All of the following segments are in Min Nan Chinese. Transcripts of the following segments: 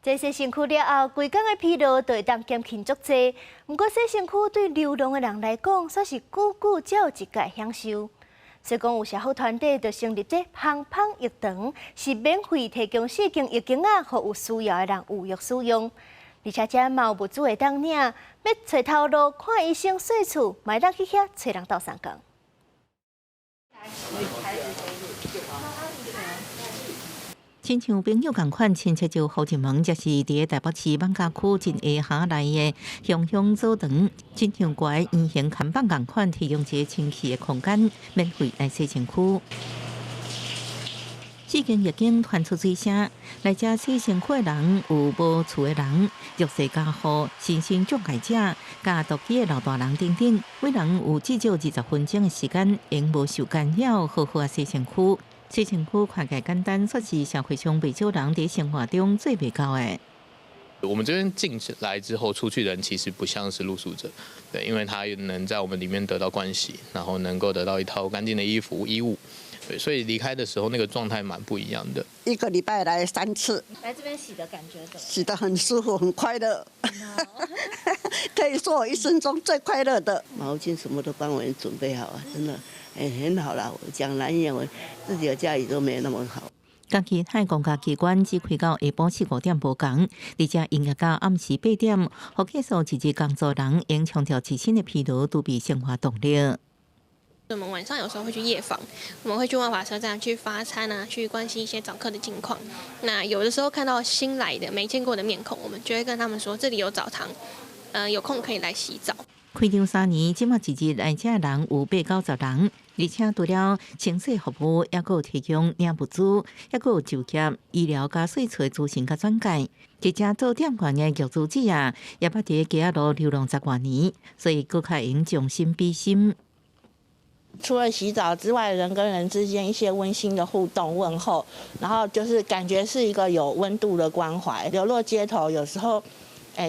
這洗身軀了後，規工的疲勞就會當減輕足濟。毋過洗身軀對流浪的人來講，煞是久久才有一擺享受。所以講有社福團體就成立這芳芳浴場，是免費提供四間浴間仔，予有需要的人預約使用。而且遮嘛有物資會當領，欲揣頭路、看醫生、洗厝，嘛會當去遐揣人鬥相共。親像朋友仝款，親切就予入門，這是佇咧台北市艋舺區真下轄內的香香澡堂，親像懸圓形看板仝款，提供一个清氣的空間，免費來洗身軀。四間浴間傳出水聲，來遮洗身軀的人有無厝的人、弱勢家戶、身心障礙者、佮獨居的老大人等等，每人有至少20分鐘的時間，會無受干擾，好好仔洗身軀。洗身軀看起來簡單，卻是社會上袂少人佇生活中做袂到的。我們這邊進來之後，出去的人其實不像是露宿者，對，因為他能在我們裡面得到盥洗，然後能夠得到一套乾淨的衣服衣物，對，所以離開的時候那個狀態蠻不一樣的。一個禮拜來三次。來這邊洗的感覺怎麼？洗得很舒服，很快樂，可以說我一生中最快樂的。毛巾什麼都幫我們準備好啊，真的。欸，很好啦，我講難聽，我自己的家裡都沒那麼好。佮其他公家機關只開到下晡四五點無仝，而且營業到暗時8點，予結束一日工作人會用沖掉一身的疲勞，儲備生活動力。我們晚上有時候會去夜訪，我們會去萬華車站去發餐啊，去關心一些澡客的近況。那有的時候看到新來的沒見過的面孔，我們就會跟他們說，這裡有澡堂，有空可以來洗澡。開張3年，這馬一日來遮人有八九十人，而且除了清洗服務，猶閣有提供領物資，猶閣有就業、醫療佮洗厝諮詢佮轉介。這家做店員的玉珠子啊，也捌佇街仔路流浪十外年，所以閣較會用將心比心。除了洗澡之外，人跟人之間一些溫馨的互動問候，然後就是感覺是一個有溫度的關懷。流落街頭，有時候，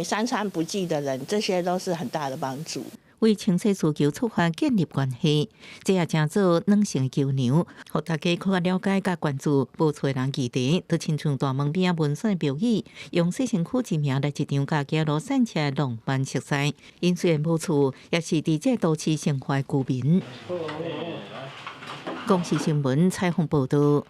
三餐不繼的人，這些都是很大的幫助。為清洗需求出發建立關係，這也成做軟性的橋梁，予大家閣較了解佮關注無厝的人議題，就親像大門邊仔文宣的標語，用洗身軀之名來一場佮街路散赤的浪漫熟似。𪜶雖然無厝，也是佇這都市生活的居民。公視新聞採訪報導。